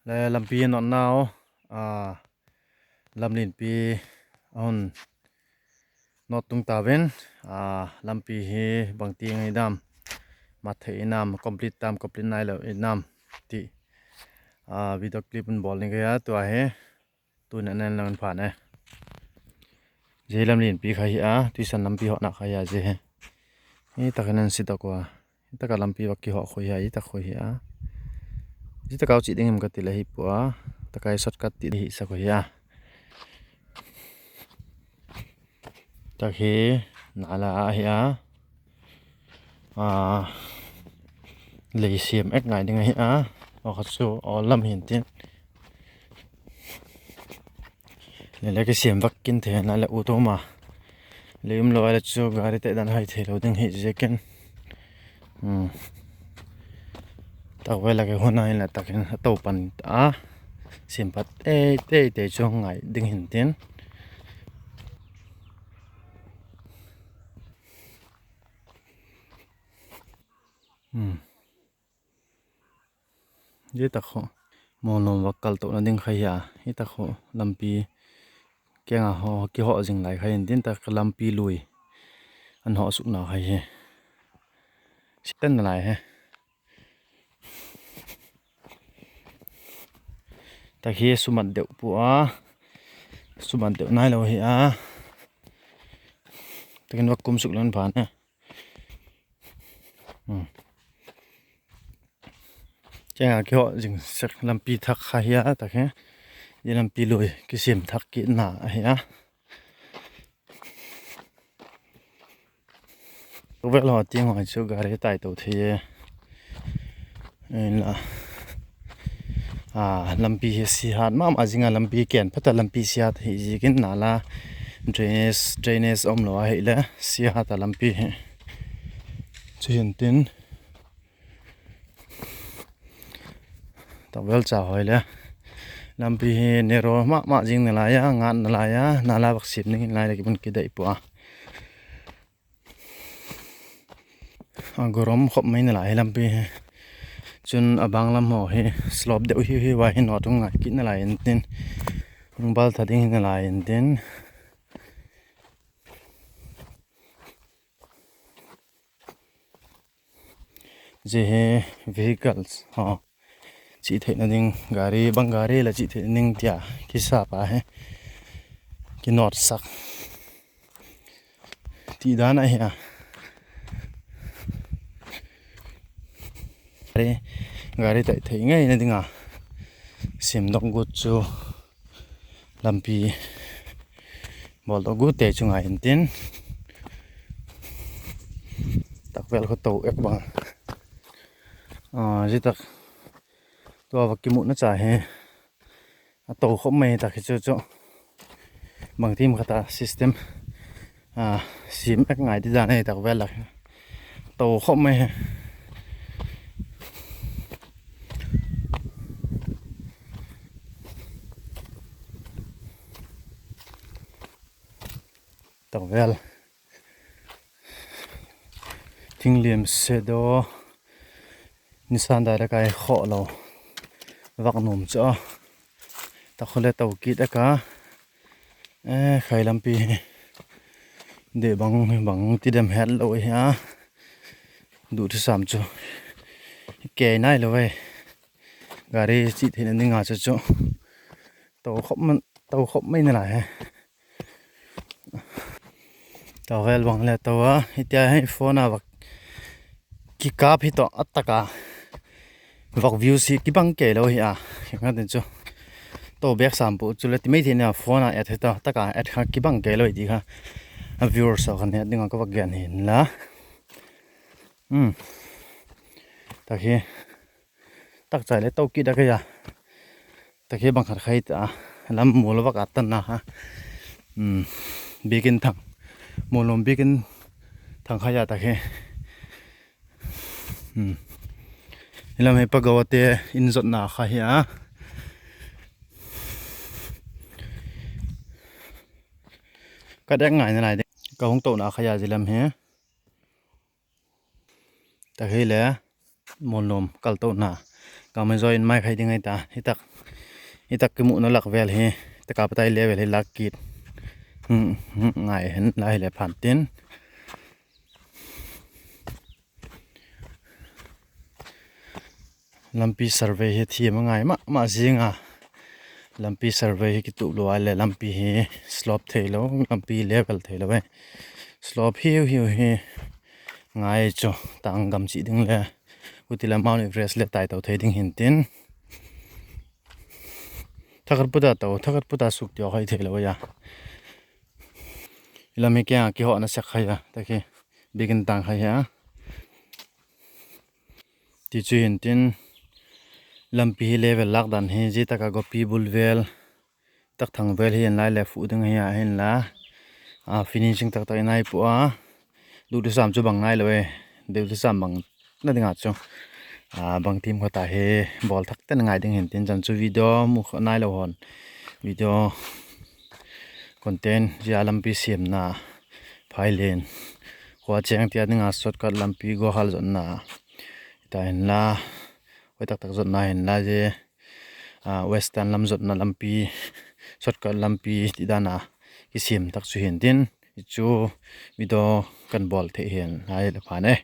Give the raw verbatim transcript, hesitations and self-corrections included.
Le lampi nawtna, a, Lamlienpi a hun nawt tung ta vin, a, lampi hi bang tieng a ni dam, mat thei a ni dam, complete dam, complete nai lo a ni dam ti, a, video clip an bawl ni kha a, tua hi tuin an en lang pha ne. Zie Lamlienpi kha hi a, tuisan lampi hawhna kha hi a zie hi. Hi takin an si ta kha. Hi taka lampi va kihawh khuoi hi a, hi tak khuoi hi a. Zie taka au chi ding em ka ti le hi pua. Taka hi shortcut ti hi sa khuoi hi a. Tak hi nala a hi a. A, lei siem ek ngai ding a hi a. Aw kha chu aw lam hin tin. Le le ki siem vak kin thei na le u to ma. Lei um lo a le chu gari te dan hai thei lo ding hi zie ken. Hmm. Tak ve la ke hona in la takin a to pan ta. Siem pat ei, tei, tei chu ngai ding hin tin. Hmm. Hi tak kha. Mawlnawm va kal tawna ding kha hi a. Hi tak kha lampi kienga haw, kihawh zing lai kha hin tin tak lampi lui. An hawh sukna kha hi. Siten na lai hi. Tak hi sumat deuh pua. Sumat deuh nai lo hi a. Takin va kum suk lan pha ne. Hmm. Kienga kihawh zing sek lampi thak kha hi a, tak hi. Hi lampi lui kisiem thak kit na a hi a. Vel haw tieng haw chu gari tai to thei e. Ei la. A, lampi hi sihat mama zinga lampi ken phata lampi sihat hi zikin nala drainage, drainage awm lo a hi le sihat a lampi hi. Chu hin tin. Tak vel cha hoi le. Lampi hi narrow mama zing na lai a, ngat na lai a, nala vak siem ding lai le ki bun ki dai pua. A gorom khop mai na lai lampi hi. Chun a bang lam haw hi slope deuh hi hi vai hi nawt tung ngai kit na lai in tin. Hung bal tha ding na lai in tin. Zie hi vehicles haw. Chi theina ding gari, bang gari la chi theina ding tia kisa pa hi. Ki nawt sak. Ti dan a hi a. Gari, gari tai thei ngai na dinga. Sim dok gut chu. Lampi. Bawl dok gut te chu ngai in tin. Tak vel kha to ek bang. A, zie tak. Tua va ki mu na cha hi. A to khop mai tak hi chu chu. Bang tim kha ta system. A, siem ek ngai ti dan hi tak vel la. To khop mai hi. Tak vel. Thing liem se do. Nisan dai le kai kho lo. Vak num cha. Tak kha le to kit a ka. E, khai lampi hi. De bang, bang ti dem het lo hi a. Du thu sam chu. Ke nai lo ve. Gari chi theina dinga chu chu. To khop man, to khop mai na lai hi. To vel bang le to a, hi tia hi phone a vak ki kap hi to a taka. Vak views hi ki bang ke lo hi a. Hi nga tin chu. To bek sam pu chu le ti mai thei na phone a et hi to taka et kha ki bang ke lo ti kha. A viewers a khan het dinga ka vak gen hin la. Hmm. Tak hi. Tak chai le to kit a ka ya. Tak hi bang khat khai ta. Lam mul vak a tan na ha. Hmm. Bikin thang. Mul lom bikin thang khai a tak hi. Hmm. Hi lam hi pa go te in zot na kha hi a. Ka dek ngai na lai de. Ka hung to na kha ya zie lam hi. Tak hi le, Mawlnawm kal to na. Ka mi zo in mai khai ding ei ta. Hi tak, hi tak ki mu na lak vel hi. Taka patai le vel hi lak kit. Hmm, hmm, ngai hen la hi le phan tin. Lampi survey hi thiem a ngai ma, ma zinga. Lampi survey hi ki tu lo a le lampi hi slope thei lo, lampi level thei lo e. Slope hiu hiu hi ngai chu tang gam chi ding le. Kuti la Mount Everest le tai to thei ding hin tin. Thakar puta to, thakar puta suk tio hai thei lo ya. Lam hi kia ki ho na sak hai ya, ta ki bigin tang hai ya. Ti chu hin tin lampi hi level lak dan hi zi taka gopi bul vel tak thang vel hi an lai le fu ding hi a hin la. A, finishing tak tak in ai pu a. Du du sam chu bang ngai lo e. Du du sam bang na ding a chu. A, bang tim kho ta hi bol thak ten ngai ding hin tin chan chu video mu kho nai lo hon. Video content zia lampi siam na phai len. Khua cheng tia ding a shortcut lampi go hal zon na. Ta hin la. Hoi tak tak zon na hin la je. A, western lam zon na lampi. Shortcut lampi ti dan a. Ki siam tak chu hin tin. Chu video kan bol thei hin. Ai le phan e.